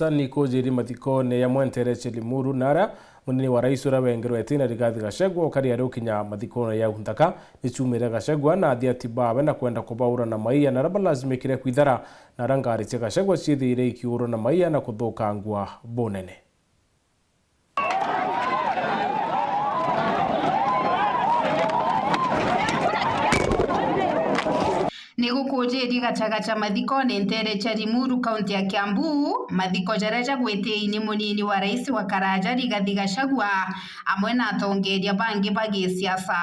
Nikujiri mathikone ya mwentereche Limuru nara munini wa rais uria wengerwo etina Rigathi Gachagua ukari ari ukinya mathikone ya nthaka nichumire Gachagua na athia tibawe na kwenda kubaura na maiya na balazimikire kwithara na aria ngari cia Gachagua ciithiire ikiurwo na maiya na kuthukangwa bunene. Nigukunjiri gachagacha mathikone ntere cha Limuru kaunti ya Kiambu mathiko jaria jagwitiini munini wa rais wa Karanja Rigathi Gachagua amwe na atongeria bangi ba gisiasa.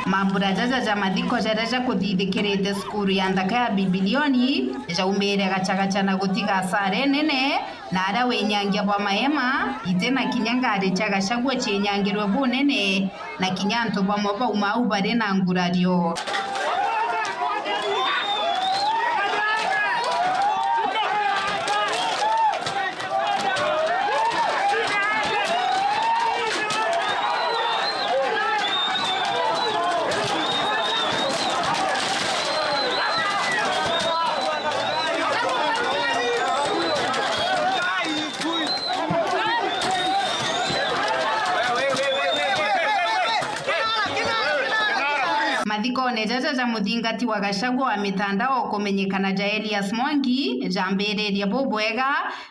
Mambura jaja ja mathiko jaria jakuthithikirite cukuru ya nthaka ya Bibilioni jaumire gachagacha na gutiga asara nene na aria winyangia bwa mahema ite na kinya ngari cha Gachagua chinyangirwe bunene na kinya antu bamwe bauma au bari na ngurario. Mathikone jaja ja muthingati wa Gachagua wa mitandao kumenyekana ja Elias Mwangi jambiriria bubwega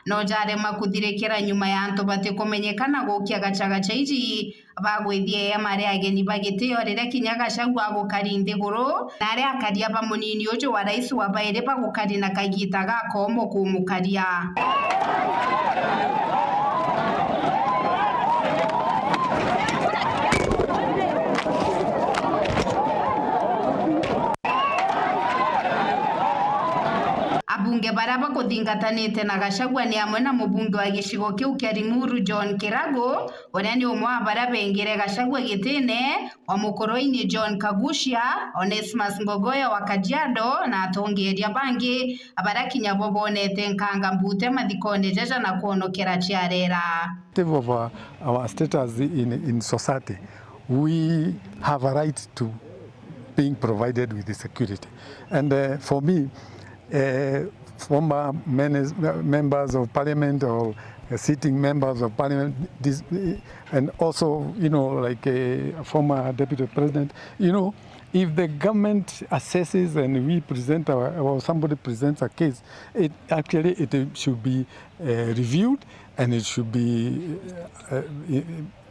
no jarema kuthirikira nyuma ya antu batikumenyekana gukia gachagacha iji bagwithie maria ageni bagitio riria kinya Gachagua agukari nthiguru na aria akaria ba munini uju wa rais wa bairi bagukari na kagita ga komo kumukaria. Abunge baria bakuthingatanite na Gachagua ni amwe na mubunge wa gicigo kiu kia Limuru John Kiragu uria ni umwe wa baria bengire Gachagua gitine wa Mukuruini John Kaguchia, Onesmus Ngogoyo wa Kajiado na atongeria bangi baria kinya bo bonete nkanga mbute mathikone jaja na kwonokera chiarera. Of our status in society, we have a right to being provided with the security. And for me, former members of parliament or sitting members of parliament, this, and also, you know, like a former deputy president, you know, if the government assesses and we present or somebody presents a case, it actually it should be reviewed and it should be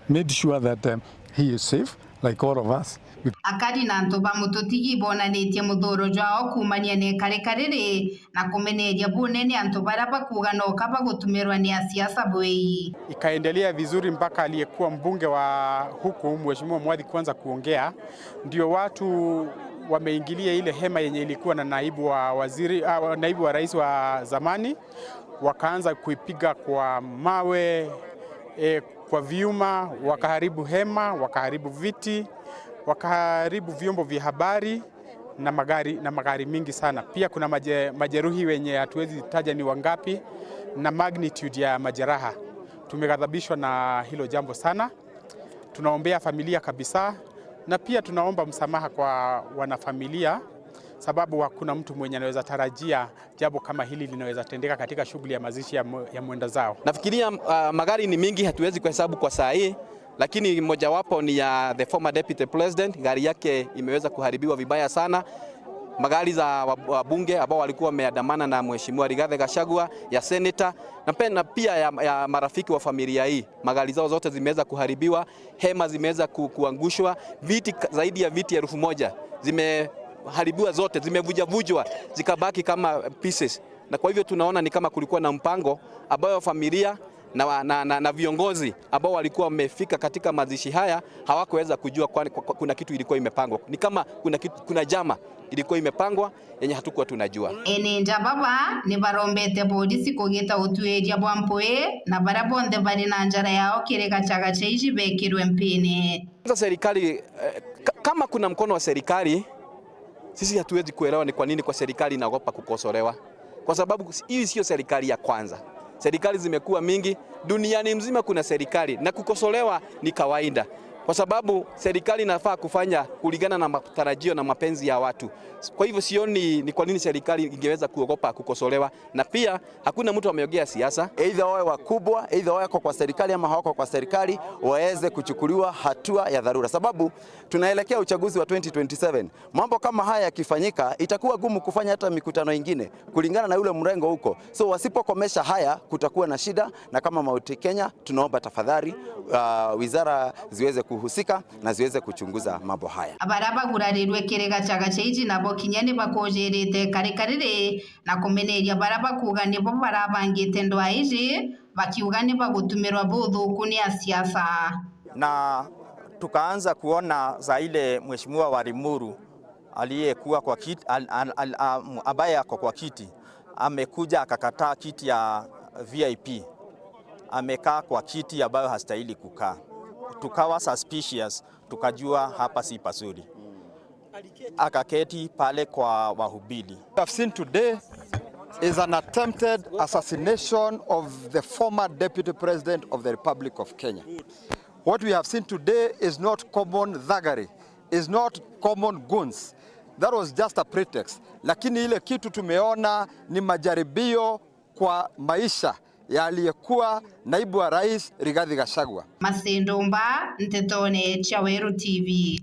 made sure that he is safe, like all of us. Akari na antu ba mututigi bonanitie muthuro jwao kumania ni karikariri na kumeneria bunene antu baria bakuga no kaba gutumirwa ni asiasa bwei. Ikaendelea vizuri mpaka aliyekuwa mbunge wa huku Mheshimiwa Mwadhi kwanza kuongea, ndio watu wameingilia ile hema yenye ilikuwa na naibu wa waziri, naibu wa rais wa zamani, wakaanza kuipiga kwa mawe, kwa vyuma, wakaharibu hema, wakaharibu viti, wakaharibu vyombo vya habari na magari mingi sana. Pia kuna majeruhi wenye hatuwezi taja ni wangapi na magnitude ya majeraha. Tumeghadhabishwa na hilo jambo sana. Tunaombea familia kabisa na pia tunaomba msamaha kwa wanafamilia, sababu hakuna mtu mwenye anaweza tarajia jambo kama hili linaweza tendeka katika shughuli ya mazishi ya mwenda zao. Nafikiria magari ni mingi, hatuwezi kuhesabu kwa saa hii, lakini mojawapo ni ya the former deputy president, gari yake imeweza kuharibiwa vibaya sana. Magari za wabunge ambao walikuwa wameandamana na Mheshimiwa Rigathi Gachagua, ya senator na pia ya marafiki wa familia hii, magari zao zote zimeweza kuharibiwa, hema zimeweza kuangushwa, viti zaidi ya viti 1000 zimeharibiwa zote, zimevujavujwa zikabaki kama pieces. Na kwa hivyo tunaona ni kama kulikuwa na mpango ambayo familia na viongozi ambao walikuwa wamefika katika mazishi haya hawakuweza kujua kwani kuna kitu ilikuwa imepangwa. Ni kama kuna jama ilikuwa imepangwa yenye hatukuwa tunajua. Enenja baba ni barombete polisi kugita utueria bwa mpui na baria bonthe bari na njara yao kiri gachagacha ici bekirwe mpini. Sasa serikali, kama kuna mkono wa serikali, sisi hatuwezi kuelewa ni kwa nini kwa serikali inaogopa kukosolewa, kwa sababu hii sio serikali ya kwanza. Serikali zimekuwa mingi duniani mzima, kuna serikali na kukosolewa ni kawaida, kwa sababu serikali inafaa kufanya kulingana na matarajio na mapenzi ya watu. Kwa hivyo sioni ni kwa nini serikali ingeweza kuogopa kukosolewa, na pia hakuna mtu ameogea siasa. Aidha wawe wakubwa, aidha wako kwa serikali ama hawako kwa serikali, waweze kuchukuliwa hatua ya dharura, sababu tunaelekea uchaguzi wa 2027. Mambo kama haya yakifanyika, itakuwa gumu kufanya hata mikutano ingine kulingana na yule mrengo huko. So wasipokomesha haya, kutakuwa na shida, na kama Mount Kenya tunaomba tafadhali, wizara ziweze kuhusika na ziweze kuchunguza mambo haya. Baria bagurarirwe kirigacaga iji nabo kinya ni bakujerite karikariri na kumeneria baria bakuga nibo barabangite ndwa iji bakiuga ni bagutumirwa buthuku ni asiasa. Na tukaanza kuona za ile mheshimiwa wa Limuru aliyekuwa kwa kiti, ambaye ako kwa kiti amekuja akakataa kiti ya VIP, amekaa kwa kiti ambayo hastahili kukaa. Tukawa suspicious, tukajua hapa si pazuri. Akaketi pale kwa wahubiri. What I've seen today is an attempted assassination of the former deputy president of the Republic of Kenya. What we have seen today is not common thuggery, is not common goons. That was just a pretext. Lakini ile kitu tumeona ni majaribio kwa maisha ya aliyekuwa naibu wa rais Rigathi Gachagua. Masindumba, Ntetone, Chaweru TV.